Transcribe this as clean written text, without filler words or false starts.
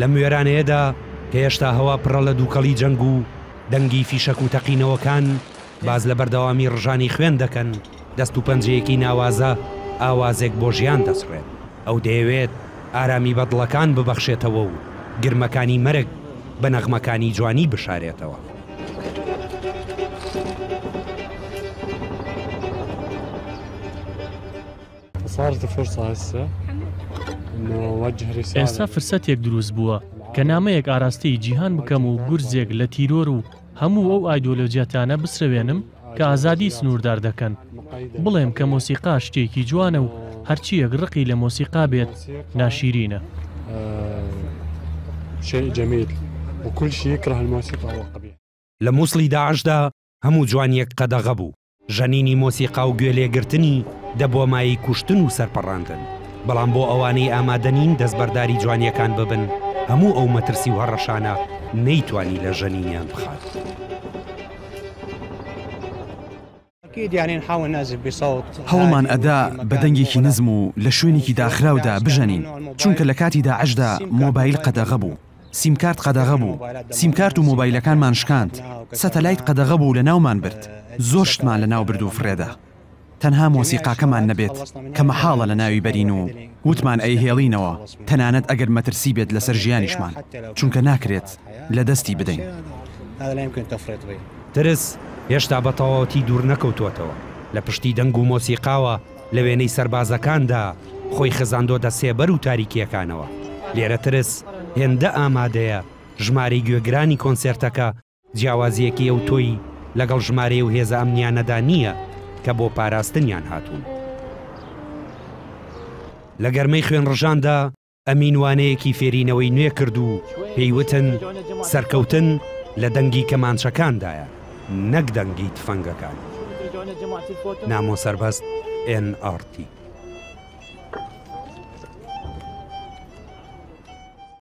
لەم وێرانەیەدا کە هێشتا هەوا پڕە لە دووکەڵی جەنگ و دەنگی فیشەک و تەقینەوەکان باس لە بەردەوامی ڕژانی خوێن دەکەن، دەست و پەنجەیەکی ناوازە ئاوازێک بۆ ژیان دەچڕێت. ئەو دەیەوێت ئارامی بە دڵەکان ببەخشێتەوە و گرمەکانی مەرگ بە نەغمەکانی جوانی بشارێتەوە. ئێستا فرسەتێک دروست بووە کە نامەیەک ئاراستەی جیهان بکەم و گورزێک لە تیرۆر و هەموو ئەو ئایدۆلۆجیاتانە بسرەوێنم کە ئازادی سنووردار دەکەن. بڵێم کە مۆسیقا شتێکی جوانە و هەرچییەک ڕقی لە مۆسیقا بێت ناشیرینە. لە موسڵی داعشدا هەموو جوانییەک قەدەغە بوو. ژەنینی مۆسیقا و گوێ لێگرتنی دەبووە مایەی کوشتن و سەرپەڕاندن، بەڵام بۆ ئەوانەی ئامادە نین دەستبەرداری جوانییەکان ببن، هەموو ئەو مەترسی و هەڕەشانە نەیتوانی لە ژەنینیان بخات. هەوڵمان ئەدا بە دەنگێکی نزم و لە شوێنێکی داخراودا بژەنین، چونکە لە کاتی داعشدا مۆبایل قەدەغە بوو. سیمکارت قەدەغە بوو، سیمکارت و مۆبایلەکانمان شکاند، سەتەلایت قەدەغە بوو لەناومان برد، زۆر شتمان لەناو برد و فڕێدا. تەنها مۆسیقاکەمان نەبێت کە مەحاڵە لەناوی بەرین و وتمان ئەیهێڵینەوە تەنانەت ئەگەر مەترسی بێت لەسەر ژیانیشمان، چونکە ناکرێت لەدەستی بدەین. ترس هێشتا بە تەواوەتی دوورنەکەوتووەتەوە، لە پشتی دەنگ و مۆسیقاوە لە وێنەی سەربازەکاندا خۆی خزاندۆتە سێبەر و تاریکییەکانەوە. لێرە ترس هێندە ئامادەیە، ژمارەی گوێگرانی کۆنسێرتەکە جیاوازییەکی ئەوتۆی لەگەڵ ژمارەی ئەو هێزە ئەمنییانەدا نییە کە بۆ پاراستنیان هاتوون. لە گەرمەی خوێنڕژاندا ئەمین وانەیەکی فێری نەوەی نوێ کرد و پێی وتن، سەرکەوتن لە دەنگی کەمانچەکاندایە نەک دەنگی تفەنگەکان. نامۆ سەربەست، ئێن ئاڕ تی.